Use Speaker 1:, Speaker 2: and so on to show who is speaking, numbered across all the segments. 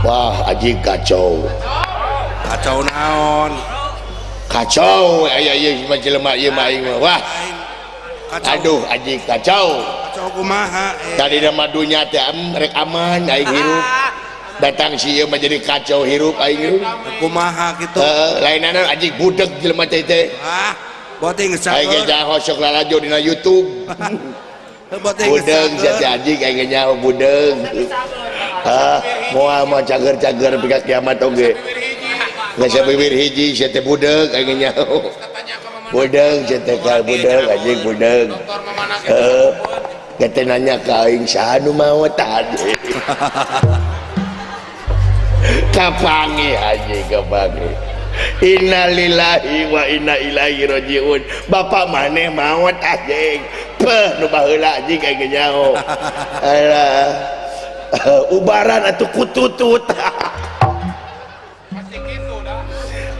Speaker 1: Wah, aji kacau.
Speaker 2: Kacau naon?
Speaker 1: Kacau aya ieu mah jelema ieu mah aing mah. Wah,
Speaker 2: Kacau.
Speaker 1: Aduh, aji kacau.
Speaker 2: Kacau kumaha? Eh?
Speaker 1: Tadi nama dunya teh rek aman aing hirup. Datang si ieu mah jadi kacau hirup aing hirup.
Speaker 2: Kumaha gitu?
Speaker 1: Heeh, lainana aji budeg jelema teh teh.
Speaker 2: Ah, boting geus
Speaker 1: Aing ge
Speaker 2: cager.
Speaker 1: nyaho sok lalajo dina YouTube.
Speaker 2: Boting geus
Speaker 1: Budeg
Speaker 2: cager.
Speaker 1: sia teh anjing aing ge nyaho budeg. Ah, moal mah cager-cager pika kiamat oge. Geus bibir hiji sia teh budeg aing ge nyaho. Budeg sia teh ka budeg anjing budeg. Heeh. Teh nanya ka aing saha nu maot tadi. Kapangi anjing kapangi. Innalillahi wa inna ilaihi rajiun. Bapak maneh maot anjing. Peuh nu baheula anjing aing ge nyaho. Alah. Ubaran atuh kututut.
Speaker 3: Pasti gitu dah.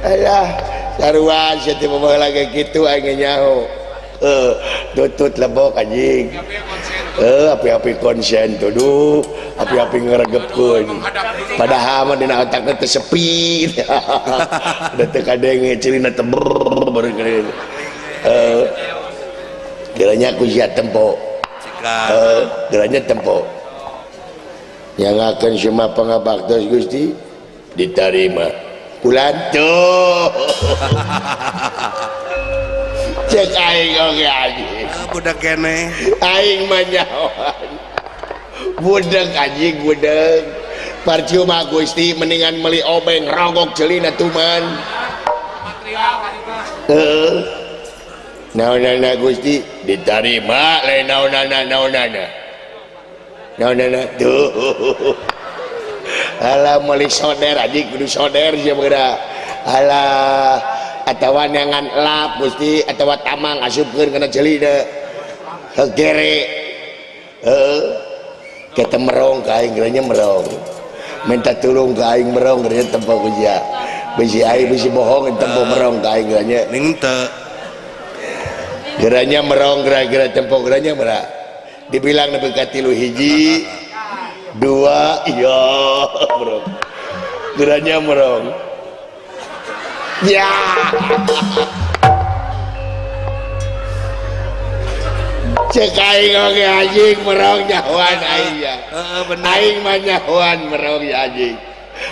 Speaker 1: Alah, sarua sia teh baheula ge kitu aing ge nyaho. Tutut lebok anjing.
Speaker 3: Tapi konsen
Speaker 1: Api-api konsen tuduh, api-api ngeregepkeun. Padahal mah dina otakna teh sepi. Da teu kadenge ceulina teh brrrr bareng. Geranya ku sia tempo.
Speaker 2: Sikat.
Speaker 1: Geranya tempo. Yang akan semua pangabaktos Gusti diterima. Kulanto. Cek aing oge anjing.
Speaker 2: Budak keneh.
Speaker 1: Aing mah nyahoan. Budeg anjing budeg. Percuma Gusti mendingan meuli obeng rogok ceulina tuman.
Speaker 3: Material kan itu.
Speaker 1: Heeh. Naonana Gusti diterima lain naonana naonana. Naonana tuh. Alah meuli soder anjing kudu soder sia geura. Alah atawa neangan lap Gusti atawa tamang asupkeun kana ceulina. Hegere. Heeh. Kita merong ka aing geranya merong. Minta tulung ka aing merong geranya tempo ku sia. Bisi aing bisi bohong tempo merong ka aing geranya.
Speaker 2: Ning teu.
Speaker 1: Geranya merong gara-gara tempo geranya merak. Dibilang nepi ka 3 hiji 2 iya merong. Geranya merong. Ya. Cek aing oge anjing merong nyahoan aing ya.
Speaker 2: Heeh, bener.
Speaker 1: Aing mah nyahoan merong ya anjing.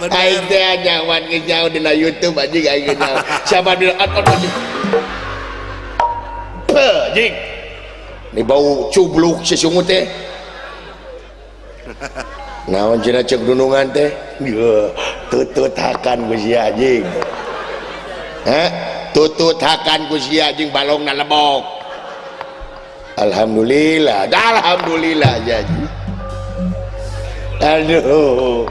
Speaker 2: Bener.
Speaker 1: Aing teh nyahoan geus nyaho dina YouTube anjing aing geus nyaho. Siapa dina on on anjing. Peuh anjing. Ni bau cubluk sesungut teh. Naon cenah cek dunungan teh? Yeuh, tutut hakan ku sia anjing. Heh, tutut hakan ku sia anjing balongna lebok. Alhamdulillah, alhamdulillah jadi. Aduh.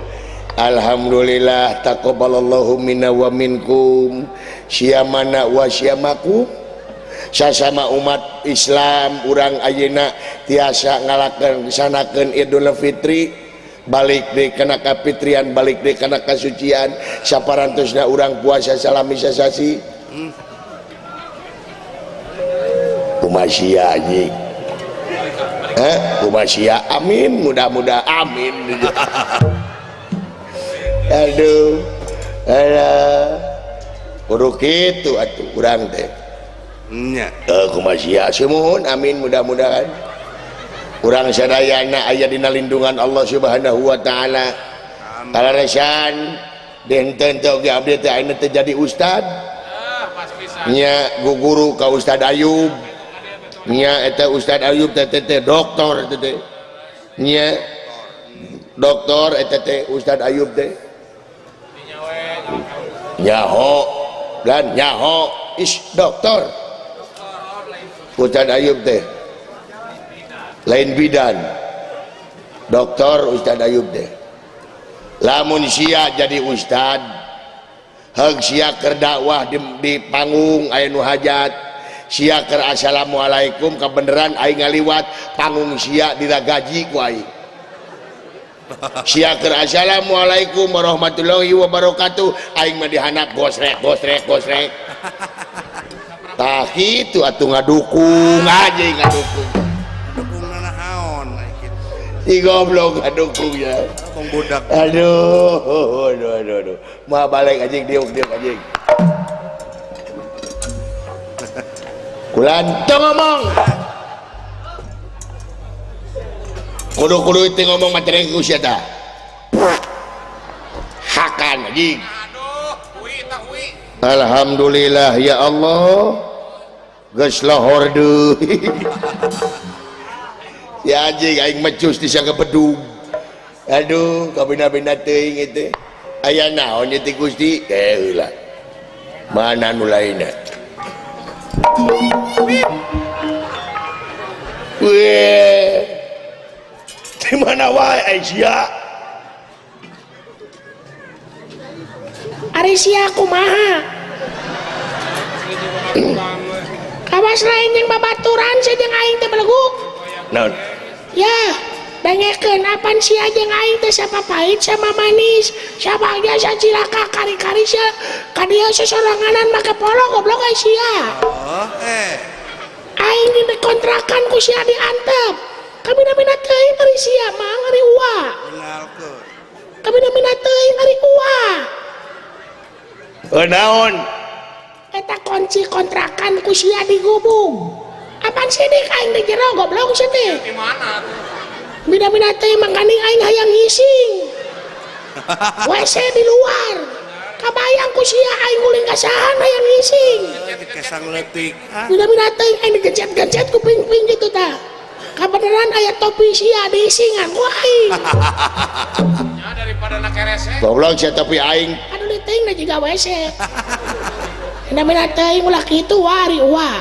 Speaker 1: Alhamdulillah taqabbalallahu minna wa minkum syamana wa syamakum. Sasama umat Islam urang ayeuna tiasa ngalakeun sanakeun Idul Fitri balik deui kana kafitrian balik deui kana kasucian saparantosna urang puasa salami sasasi. Kumaha sia anjing? Kumaha sia? Amin, mudah-mudahan amin. Aduh. Alah. Kudu kitu atuh urang teh.
Speaker 2: Nya.
Speaker 1: Kumaha sia? Sumuhun amin mudah-mudahan. Urang sadayana aya dina lindungan Allah Subhanahu wa taala. Kalaresan denten teh oge abdi teh ayeuna teh jadi ustad. Nya guguru ka Ustad Ayub. Nya eta Ustad Ayub teh teh doktor teh teh. Nya doktor eta teh Ustad Ayub teh. Nyaho dan nyaho is doktor. Ustad Ayub teh lain bidan. Doktor Ustad Ayub teh. Lamun sia jadi ustad, heug sia keur dakwah di panggung aya nu hajat. Sia keur assalamualaikum kabeneran aing ngaliwat panggung sia diragaji ku aing. Sia keur assalamualaikum warahmatullahi wabarakatuh aing mah dihandap gosrek gosrek gosrek. Tah kitu atuh ngadukung aja ngadukung.
Speaker 2: Dukungna naon kitu.
Speaker 1: Si goblok ngadukung ya.
Speaker 2: Bang budak.
Speaker 1: Aduh. Aduh. Moal balik anjing diuk-diuk anjing. Kulan teu ngomong. Kudu-kudu teu ngomong materi ku sia tah. Hakan anjing.
Speaker 3: Aduh, hui tah hui.
Speaker 1: Alhamdulillah ya Allah. Geus lohor deui. Ya anjing aing mecus disangka bedug. Aduh, kabina-bina teuing ieu teh. Aya naon ieu teh Gusti? Eh heula. Mana nu lainna? Weh. Di mana wae ai sia?
Speaker 4: Ari sia kumaha? Kawas lain jeung babaturan sia jeung aing teh beleguk.
Speaker 1: Naon?
Speaker 4: Ya, dengekeun apan sia jeung aing teh sapapahit sama manis. Sabagja sacilaka kari-kari sia ka dieu sosoranganan make polo goblok ai sia.
Speaker 2: Oh, eh.
Speaker 4: Aing di kontrakan ku sia diantep. Kabina-bina teuing ari sia mah ari ua.
Speaker 2: Kenalkeun.
Speaker 4: Kabina-bina teuing ari ua.
Speaker 1: Eh naon?
Speaker 4: Eta kunci kontrakan ku sia digubung. Apaan sidik aing di jero goblok sia teh.
Speaker 3: Di mana tuh?
Speaker 4: Bina-bina teh mangkaning aing hayang ngising. WC di luar. Kabayang ku sia aing guling kasahan hayang ngising.
Speaker 2: Kesang leutik. Ah,
Speaker 4: Bina-bina teh aing digencet-gencet ku ping-ping gitu tah. Kabeneran aya topi sia diisingan ku aing.
Speaker 3: Ya daripada nak kerese.
Speaker 1: Goblok sia topi aing.
Speaker 4: Aduh diteuing da jiga WC. Bina-bina teuing ulah kitu wa ari wa.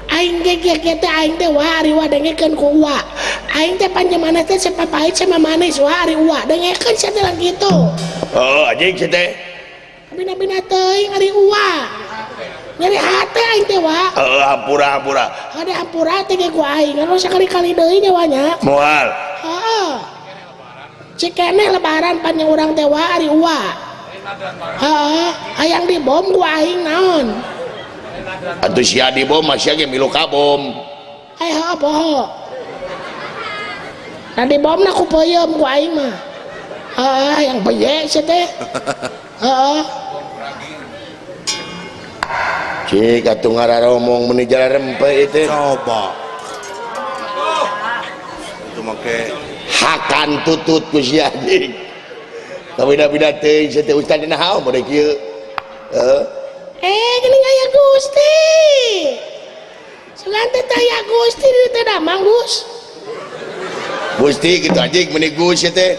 Speaker 4: Aing ge ge ge teh aing teh wa ari wa dengekeun ku wa. Aing teh panjemanna teh sapapahit sama manis wa ari wa. Dengekeun sia teh lang kitu.
Speaker 1: Oh, anjing sia teh.
Speaker 4: Bina-bina teuing ari wa. Nyeri hate aing teh wa.
Speaker 1: Heeh, hampura hampura.
Speaker 4: Hade hampura teh ge ku aing. Anu sakali-kali deui nyawanya.
Speaker 1: Moal.
Speaker 4: Heeh. Cikeneh lebaran panjang urang teh wa ari wa. Heeh, hayang dibom ku aing naon.
Speaker 1: Atuh sia dibom mah sia ge milu kabom.
Speaker 4: Ai heuh poho. Da dibomna ku peuyeum ku aing mah. Heeh, hayang beye sia teh. Heeh.
Speaker 1: Cik atuh ngararomong meuni jararempe ieu teh.
Speaker 2: Coba. Itu make
Speaker 1: hakan tutut ku sia anjing. Kabina-bina teuing sia teh ustad dina haon mode kieu. Heeh.
Speaker 4: Eh, geuning aya Gusti. Sugan teh aya Gusti di teh damang Gus.
Speaker 1: Gusti kitu anjing meuni Gus sia teh.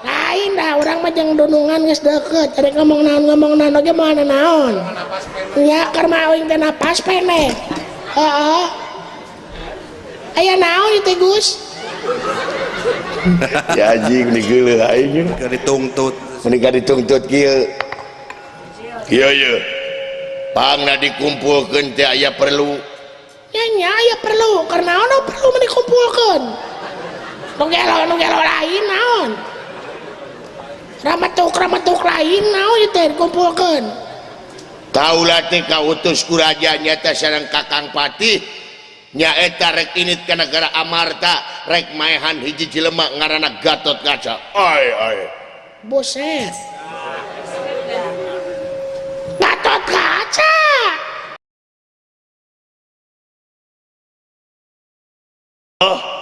Speaker 4: Lain dah urang mah jeung dunungan geus deukeut, rek ngomong naon oge moal naon. Nya keur mah aing teh napas pendek. Heeh. Aya naon ieu teh Gus?
Speaker 1: Ya anjing meuni geuleuh aing.
Speaker 2: Keur ditungtut.
Speaker 1: Meuni ka ditungtut kieu. Kieu ye. Pangna dikumpulkeun teh aya perlu.
Speaker 4: Nya nya aya perlu, keur naon perlu meuni dikumpulkeun. Nu gelo lain naon? Ramatuk lain naon ieu teh dikumpulkeun.
Speaker 1: Kaula teh kautus ku raja nyata sareng Kakang Patih. Nyaeta rek init ka negara Amarta, rek maehan hiji jelema ngaranna Gatot Kaca. Ai ai.
Speaker 4: Buset. Gatot Kaca.
Speaker 1: Oh.